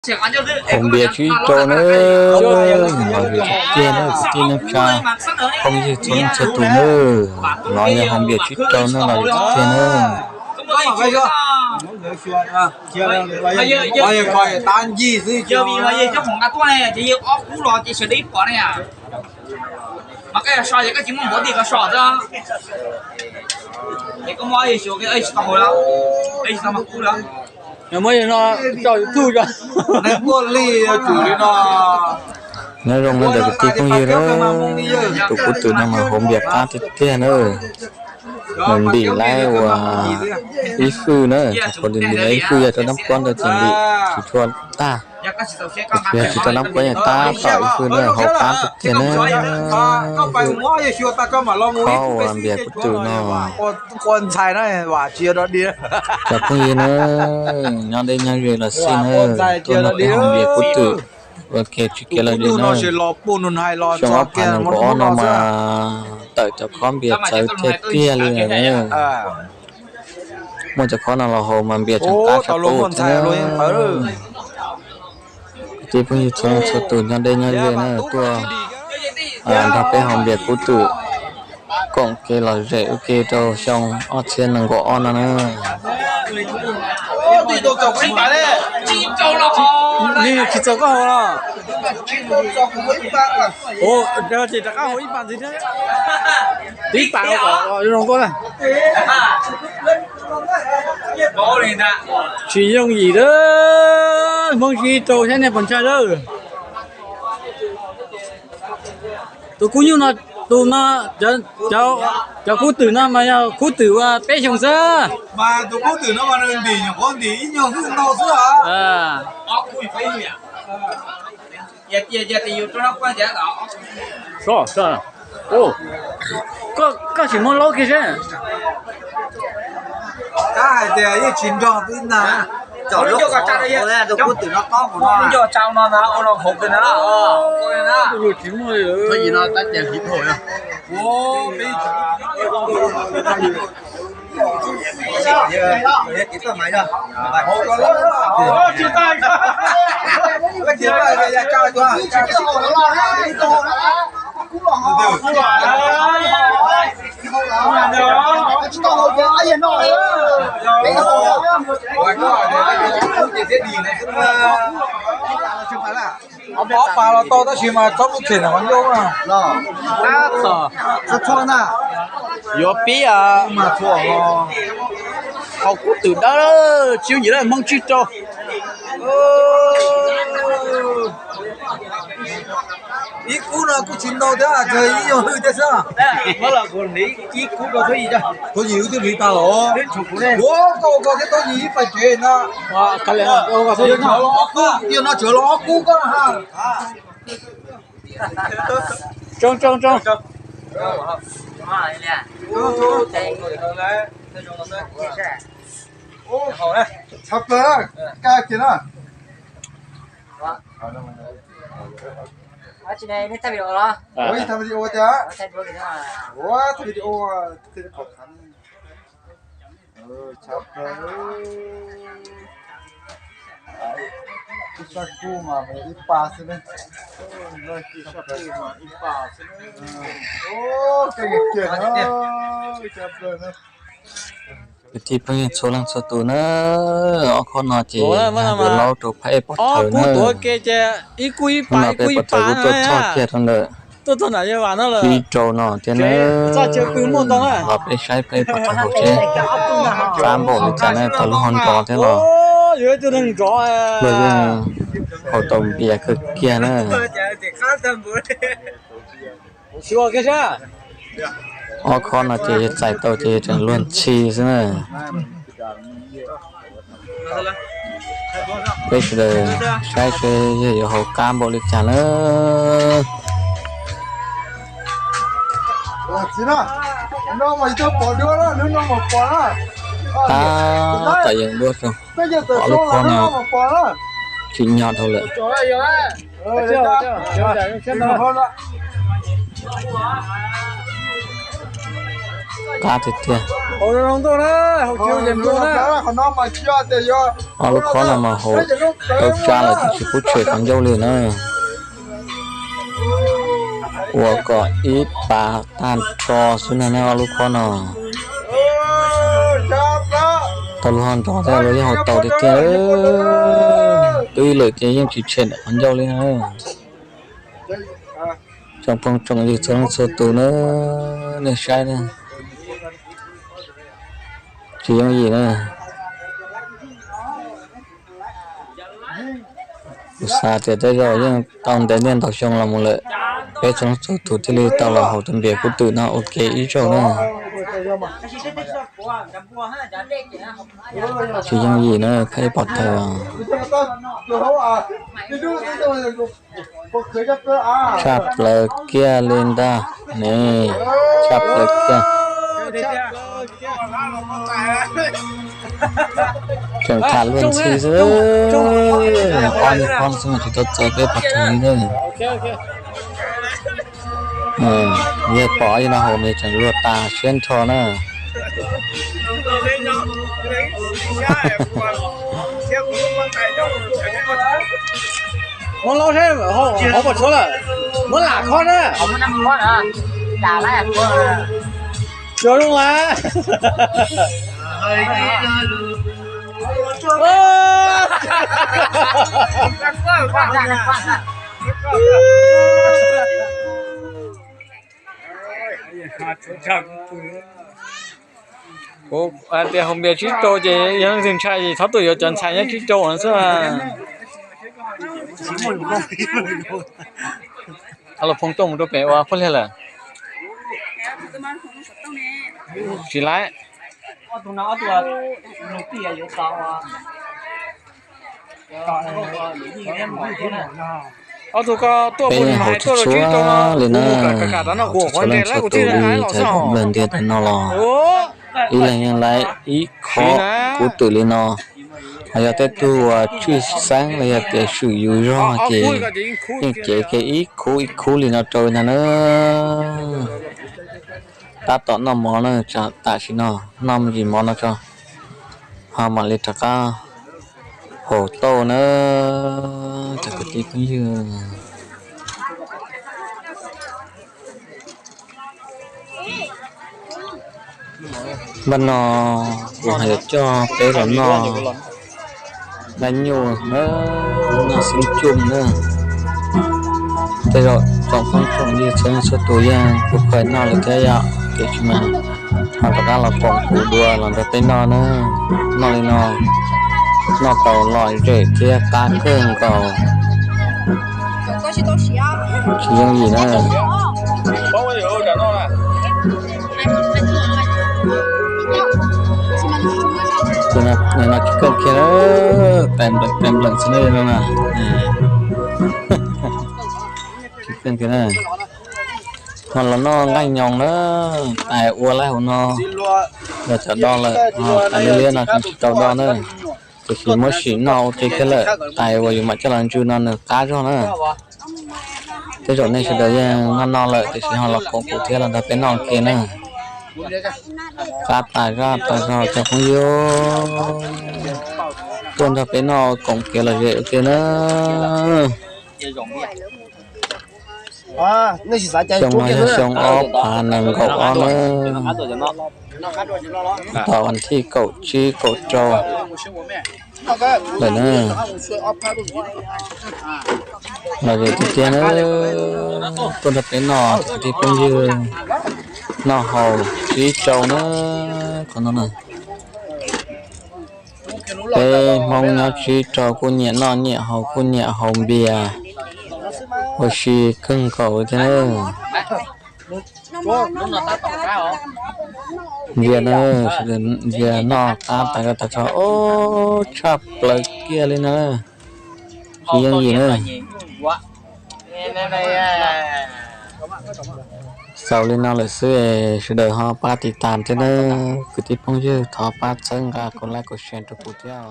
Haus npias tsib rau na, los tiag tiag na kwv tij neej tsa, phooj ywg txhua leej txhua tus na. No yog haus npias tsib rau na los tiag tiag na. Muab no tso YouTube. Nyob zoo na ntawm kwv tij phooj ywg na, tus kub twm no mas haus npias qab tiag tiag na. Nws ntim laib uas ib fwj na, thaum ntim laib ib fwj yog rau dab kuab ntawd ces ntim tsis tshua tag, yog tsis rau dab kuab yog tab tom ib fwj na, haus qab tiag tiag na. Qhov uas npias kub twm no, cov phooj ywg na, nyob deb nyob ze los xij na, tuaj nrog peb haus npias kub twm ua ke tsis kev lom zem na. Xyoo ob phav nees nkaum ob no mas tawm cov khob npias txawv tiag tiag li na. Muaj cov khob no los haus mas npias tseem qab tshaj qub thiab. Kwv tij phooj ywg txhua leej txhua tus nyob deb nyob ze na, tuaj nrog peb haus npias kub twm koom kev lom zem ua ke rau xyoo ob txhiab nees nkaum ob no na. Tsis txaus koj haus los? Ces rov qab haus ib pas ntxiv thiab. Ib pas zoo nkauj na. Tsis yooj yim lawm, Hmoob tsib rau thiab nej puas ntshai lawm? Tus kub nyuj no, tus no, cov kub twm no mas yog kub twm ua peb xyoos xwb. Mas tus kub twm no mas nws ntim nyuam qhuav ntim ib nyuag hwj ntau xwb. Koj tsis muab laub kiag seb. Tab hais tias yeej tsis nrog twb nag. Tus kub twm no tob mus no. Tsis muaj li lawm. Ob pas los tau tab sis mas txhob muab them ntawm qhov ncauj na. Tab tom txhua txhua na. Yuav pib mas txhua. Haus kub twm dawb tsis yooj yim lawm, Hmoob tsib rau. Ib kub no kuj tsis ntau thiab, ib nyuag hwj thiab xwb. Muab los kuv hliv ib kub rau Txhuab Yim. Txhuab Yim wb twb hliv tag los. Ua koj ua koj thiab Txhuab Yim ib pais tsev no. Yog no tsuav los ob kub koj na. Tsoo tsoo tsoo. Tshaj plaws na, kaj kiag na. Ua ib thaij video tiag. Ua ib thaij video thiaj li pom khav. Tshaj plaws. Ib sab kub mas ib pa xwb ne. Ib sab kub mas ib pa xwb ne. Kwv tij phooj ywg txhua leej txhua tus na, ob khob no ces yog yuav laub rau phab ej pov thawv na. Hnub no peb pov thawv kuj tuaj txog kiag rau ntawm tsib rau no thiab na. Los peb saib peb pov thawv haus seb qab npaum li cas na, tau lub hau nrov thiab los. Luag yeej haus tau npias kawg kiag na. Ob khob no ces yog txais tau ces yog tseem luag ntxhi xwb na. Peb sawv daws saib seb yog yuav haus qab npaum li cas na. Tab tom yees duab rau, ob lub khob no tsim nyog dhau lawm. Qab tiag tiag. Ob lub khob no mas haus tau tsab lawm tiam sis kuj tshem qhov ncauj li na. Ua kom ib pas tag nrho xwb na, ob lub khob no. Tau lub ho nrov thiab, lawv yeej haus tau tiag tiag. Twb ib lwm ces yeej tsis tshem qhov ncauj li na. Tsoom phooj tsoom ywg txhua leej txhua tus na, nej saib na, tsis yooj yim na. Kuv xav tias tej zaum yeej tau ntev niaj ntau xyoo los mus lawm, peb txhua leej txhua tus thiaj li tau los haus tus npias kub twm no ua ke ib zaug na. Tsis yooj yim na, pheej pom thawj. Tshaj plaws kiag li ntag ne, tshaj plaws kiag. Tseem tham luag ntxhi xwb, ob niag phob xwb mas tsis tau txaus peb pom thawj li na. Yog pom yog no haus mas tseem luag tas siab nrho na. Muab laub seb, hauv pom tshuav lawm, muab lam khob na. Tsuav zoo lawm. Kuv hais tias haus npias tsib rau ces yog leej twg ntshai ces txhob tuaj yuav, cov ntxhais nyob tsib rau no xwb. Los phoo tooj mus rau pem ua phooj ywg lawm. Tsis laib. Ob tug ko tuaj pem haus tsis tshua li na, txhua leej txhua tus li cas npawg ntiag tam no los ib leeg yeej laib ib khob kub twm li no. Ho yog tej tug uas tshwj xeeb los yog tias swm yus zog ces yeej cev kiag ib khub ib khub li no rau ntag na. Tab tom noj mov na, tam sim no noj me ntsis mov no tso, ho mam li rov qab haus tauj na, cov kwv tij phooj ywg. Npaj no kuv hais yuav coj peb los noj nqaij nyuj na, noj xeeb cuj na. Tej zaum tsoom phooj tsoom ywg txhua leej txhua tus yeej kuj pheej noj lawm thiab yom, tiam sis mas ho rov qab los koom kuv dua los nrog peb noj na. Noj li no, noj tau lom zem thiab qab kawg nkaus. Tsis yooj yim na. Tus no tsis keej kiag, tais npleem tais npleem xwb na no na. Tsis keej kiag na. Ho los noj nqaij nyoos na, tais ua laib hauv no, los cov do lawm, tais liab liab no tseem tsis tau do na. Tiam sis muab sim noj ua ke thiab lawm, tais uas yus mam coj los ntsw no nws qab zog na. Tej zaum nej sawv daws yeej noj noj lawm tiam sis ho los koom kuv thiab los nrog peb noj ua ke na. Qab tas zaj tas zog cov phooj ywg, tuaj nrog peb noj koom kev lom zem ua ke na. Xyoo no yog xyoo ob phav nees nkaum ob na, tom vas thij kaum tsib kaum rau lawm na. Lom zem tiag tiag na, tuaj nrog peb noj kwv tij phooj ywg, noj haus sib rau na. Qhov no na, peb Hmoob nyob sib rau kuj nyiam noj nyiam haus, kuj nyiam haus npias, ua si kawg nkaus li thiab na. Npias na, npias noj qab tas zog tas zog, tshaj plaws kiag li na, tsis yooj yim na. Xaus li no lawm xwb, sawv daws ho pab tiv tas thiab na, kwv tij phooj ywg thov pab txhawb nqa kom like kom share rau kuv thiab.